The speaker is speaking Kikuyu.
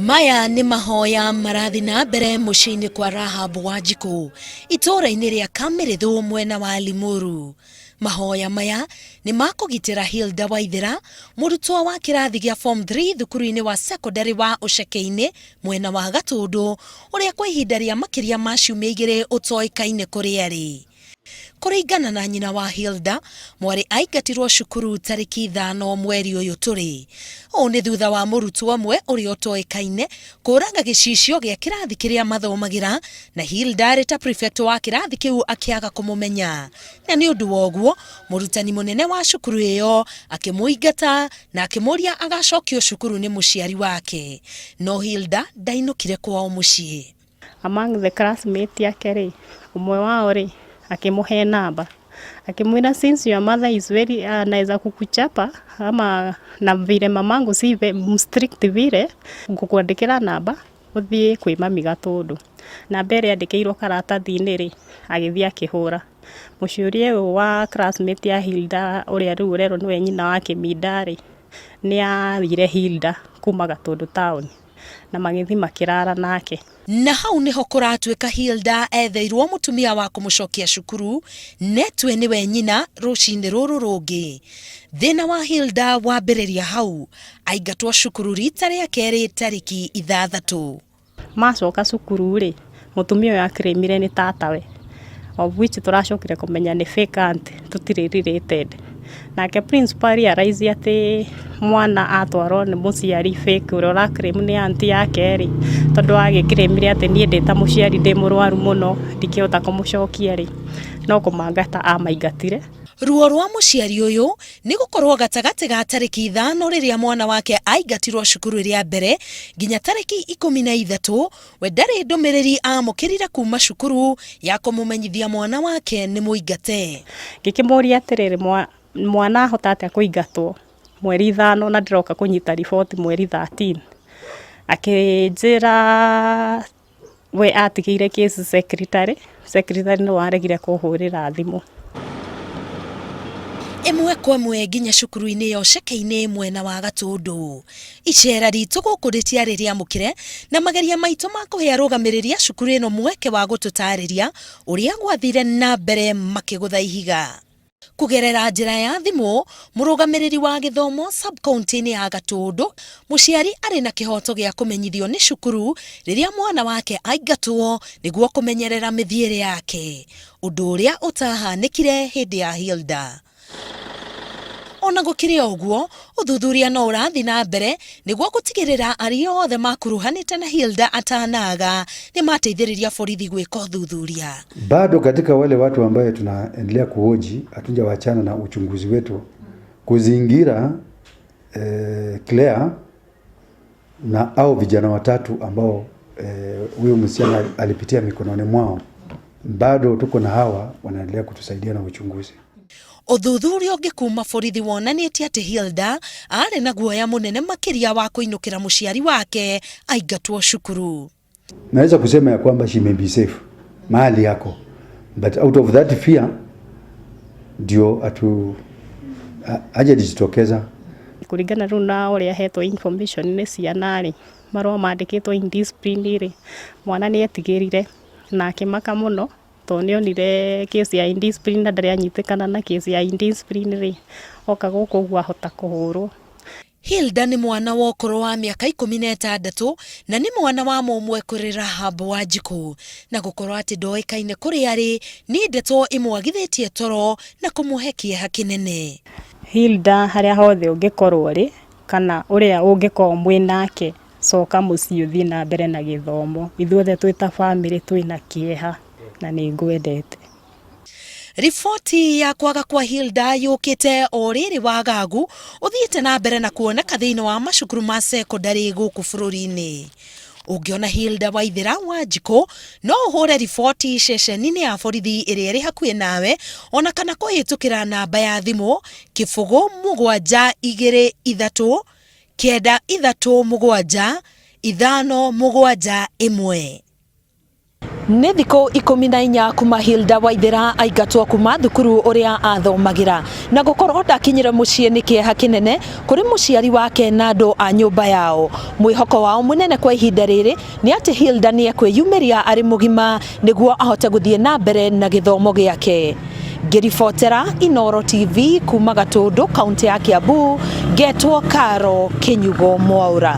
Maya nĩ mahoya marathiĩ na mbere mũciĩ-inĩ kwa Rahab Wanjikũ itũũra-inĩ rĩa Kamĩrĩthũ mwena wa Limuru. Mahoya maya nĩ ma kũgitĩra Hilda Waithera, mũrutwo wa kĩrathi gĩa form 3 thukuru-inĩ wa cekondarĩ wa Ũceke-inĩ mwena wa Gatũndũ, ũrĩa kwa ihinda rĩa makĩria ma ciumia igĩrĩ ũtoĩkaine kũrĩa arĩ. Kũringana na nyina wa Hilda, mwarĩ aingatirwo cukuru tarĩki 5 mweri ũyũ tũrĩ. Ũũ nĩ thutha wa mũrutwo ũmwe ũrĩa ũtoĩkaine kũraga gĩcicio gĩa kĩrathi kĩrĩa mathomagĩra na Hilda arĩ ta prefect wa kĩrathi kĩu akĩaga kũmũmenya. Na nĩ ũndũ wa ũguo, mũrutani mũnene wa cukuru ĩyo akĩmũingata na akĩmũria agacokio cukuru nĩ mũciari wake. No Hilda ndainũkire kwao mũciĩ. Among the classmate yake rĩ, ũmwe wao rĩ, akĩmũhe namba, akĩmwĩra, "Since your mother is very, anaweza kukuchapa ama na vile mamangu si strict vile, ngũkwandĩkĩra namba ũthiĩ kwĩ mami Gatũndũ." Namba ĩrĩa yandĩkĩirwo karatathi-inĩ rĩ, agĩthiĩ akĩhũra. Mũciũria ũyũ wa classmate ya Hilda, ũrĩa rĩu ũrerwo nĩwe nyina wa Kĩminda rĩ, nĩ athire Hilda kuma Gatũndũ town na magĩthiĩ makĩrara nake. Na hau nĩho kũratuĩka Hilda etheirwo mũtumia wa kũmũcokia cukuru netwe nĩwe nyina rũcinĩ rũrũ rũngĩ. Thĩna wa Hilda wambĩrĩria hau aingatwo cukuru rita rĩa kerĩ tarĩki 6. Macoka cukuru rĩ, mũtumia ũyũ akĩrĩmire nĩ tatawe, of which tũracokire kũmenya nĩ fake aunt, tũtirĩ related. Nake principal realize atĩ mwana atwarwo nĩ mũciari fake ũrĩa ũra claim nĩ aunt yake rĩ, tondũ agĩkĩrĩmire atĩ niĩ ndĩ ta mũciari ndĩ mũrwaru mũno, ndingĩhota kũmũcokia rĩ, no kũmangata amaingatire. Ruo rwa mũciari ũyũ nĩ gũkorwo gatagatĩ ga tarĩki 5 rĩrĩa mwana wake aingatirwo cukuru rĩa mbere nginya tarĩki 13, we ndarĩ ndũmĩrĩri amũkĩrire kuma cukuru ya kũmũmenyithia mwana wake nĩ mũingate. Ngĩkĩmũria atĩrĩrĩ, mwana ahota atĩa kũingatwo mweri 5 na ndĩroka kũnyita riboti mweri 13? Akĩnjĩra we atigĩire case secretary, secretary nĩ waregire kũhũrĩra thimũ. Ĩmwe kwa ĩmwe nginya cukuru-inĩ ya Ũceke-inĩ mwena wa Gatũndũ. Icera ritũ gũkũ rĩtiarĩ rĩamũkĩre na mageria maitũ ma kũhe arũgamĩrĩri a cukuru ĩno mweke wa gũtũtarĩria ũrĩa gwathire na mbere makĩgũtha ihiga. Kũgerera njĩra ya thimũ, mũrũgamĩrĩri wa gĩthomo sub-county-inĩ ya Gatũndũ, mũciari arĩ na kĩhoto gĩa kũmenyithio nĩ cukuru rĩrĩa mwana wake aingatwo nĩguo kũmenyerera mĩthiĩre yake, ũndũ ũrĩa ũtahanĩkire hĩndĩ ya Hilda. Ona gũkĩrĩ o ũguo, ũthuthuria no ũrathiĩ na mbere nĩguo gũtigĩrĩra arĩa othe makuruhanĩte na Hilda atanaga nĩ mateithĩrĩria borithi gwĩka ũthuthuria. Bado katika wale watu ambaye tunaendelea kuhoji, hatujawachana na uchunguzi wetu kuzingira Claire na au vijana watatu ambao huyu msichana alipitia mikononi mwao, bado tuko na hawa wanaendelea kutusaidia na uchunguzi. Ũthuthuria ũngĩ kuma borithi wonanĩtie atĩ Hilda arĩ na guoya mũnene makĩria wa kũinũkĩra mũciari wake aingatwo cukuru. Naweza kusema ya kwamba she may be safe mahali yako, but out of that fear ndio atu hajajitokeza. Kũringana rĩu na ũrĩa hetwo information nĩ ciana rĩ, marũa mandĩkĩtwo indiscipline rĩ, mwana nĩ etigĩrire na akĩmaka mũno tondũ nĩ onire case ya indiscipline na ndarĩ anyitĩkana na case ya indiscipline rĩ, oka gũkũ ũguo ahota kũhũrwo. Hilda nĩ mwana wa ũkũrũ wa mĩaka 16 na nĩ mwana wa mũmwe kũrĩ Rahab Wanjikũ, na gũkorwo atĩ ndoĩkaine kũrĩa arĩ nĩ ndeto ĩmwagithĩtie toro na kũmũhe kĩeha kĩnene. Hilda, harĩa hothe ũngĩkorwo rĩ, kana ũrĩa ũngĩkorwo mwĩ nake, coka mũciĩ ũthiĩ na mbere na gĩthomo. Ithuothe twĩ ta bamĩrĩ twĩna kĩeha na nĩ ngwendete. Riboti ya kwaga kwa Hilda yũkĩte o rĩrĩ wagagu ũthiĩte na mbere na kuoneka thĩinĩ wa macukuru ma cekondarĩ gũkũ bũrũri-inĩ. Ũngĩona Hilda Waithera Wanjikũ no ũhũre riboti ceceni-inĩ ya borithi ĩrĩa ĩrĩ hakuhĩ nawe, ona kana kũhĩtũkĩra namba ya thimũ 0723 937 571. Nĩ thikũ 14 kuma Hilda Waithera aingatwo kuma thukuru ũrĩa athomagĩra, na gũkorwo ndakinyire mũciĩ nĩ kĩeha kĩnene kũrĩ mũciari wake na andũ a nyũmba yao. Mwĩhoko wao mũnene kwa ihinda rĩrĩ nĩ atĩ Hilda nĩ ekwĩyumĩria arĩ mũgima nĩguo ahote gũthiĩ na mbere na gĩthomo gĩake. Ngĩribotera Inooro TV kuma Gatũndũ, kaũntĩ ya Kiambu, ngetwo Karo Kĩnyugo Mwaũra.